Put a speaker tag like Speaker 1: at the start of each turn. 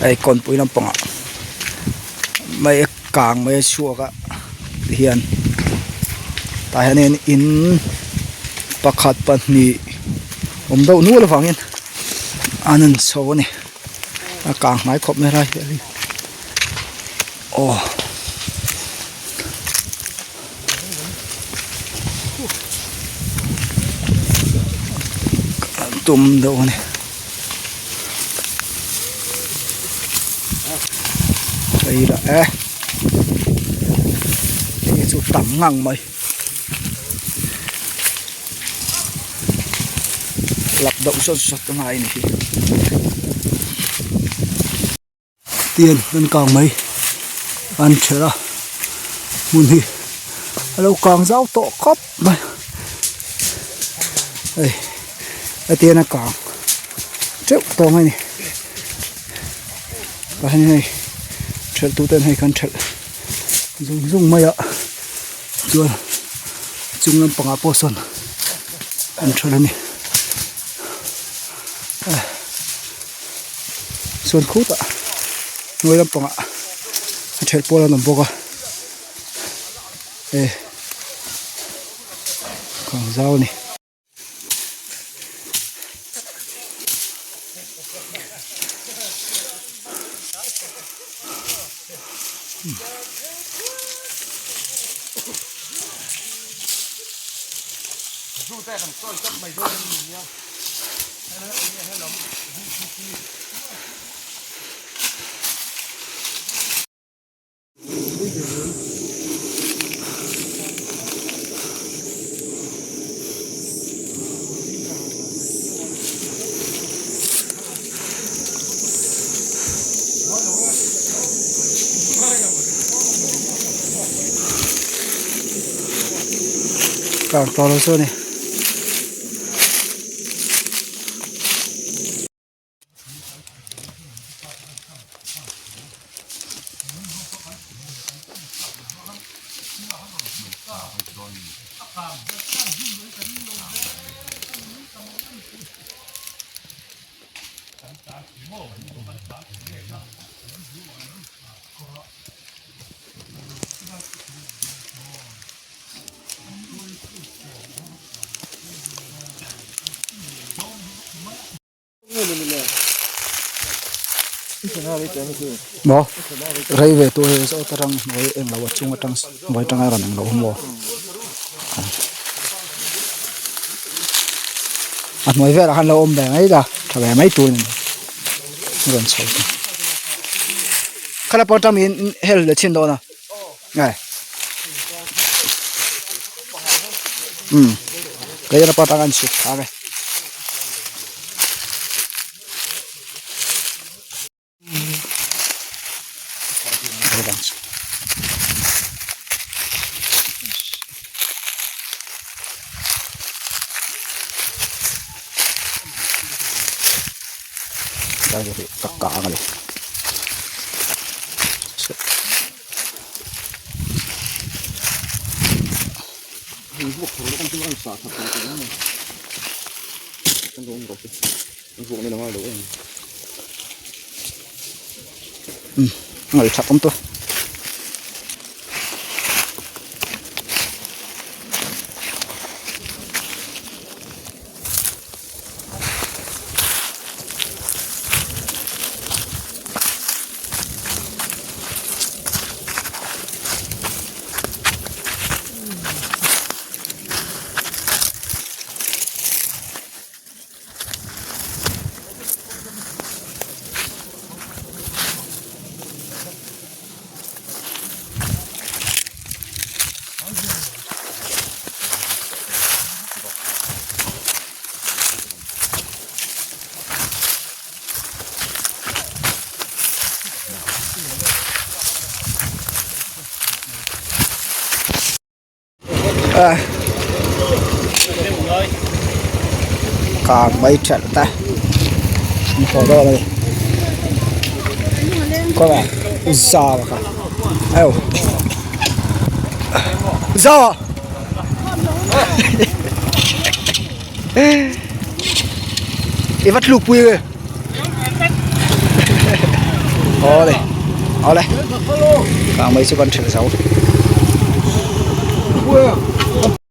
Speaker 1: Hei kawnpui lampangah mei a kang mai a chhuak a tihian tah hianin in pakhat pahnih awm deuh nual avangin an han chho a ni a kang hnai khawp mai a helai hi aw. Tum deuh a ni. Hei lah e hei chu tam ngang mai lak deuh zawt zawt a ngai a ni hi. Tian an kang mai an thelh a hmun hi a lo kang zau tawh khawp mai hei hetiang a kang teuh tawh mai a ni tah hian hei thelh tu ten hei kan thelh zung zung mai a chuan chung lampangah pawh sawn an thelh a ni. Chuan khutah hnuai lampangah a thelh pawl an awm bawk a e kang zau a ni. Kang tawh lo chu a ni. Maw rei ve tur hi zawt atang hnuai eng lo a chung atang hnuai atanga rawn eng lo a maw a hnuai velah khan lo awm ve mai la tha ve mai tur a ni rawn chho ta khalai pawh atang min hel leh chhin dawn a. Nge umm kei erawh pawh atang an chhuk thla ve. Ka kang a ni. Ngawih that awm tawh. Kang mai thelh ta an haw dawn a ni kawngah zau a kha aw zau a i va tluk pui nge. Awle awle kang mei chu kan thelh zo.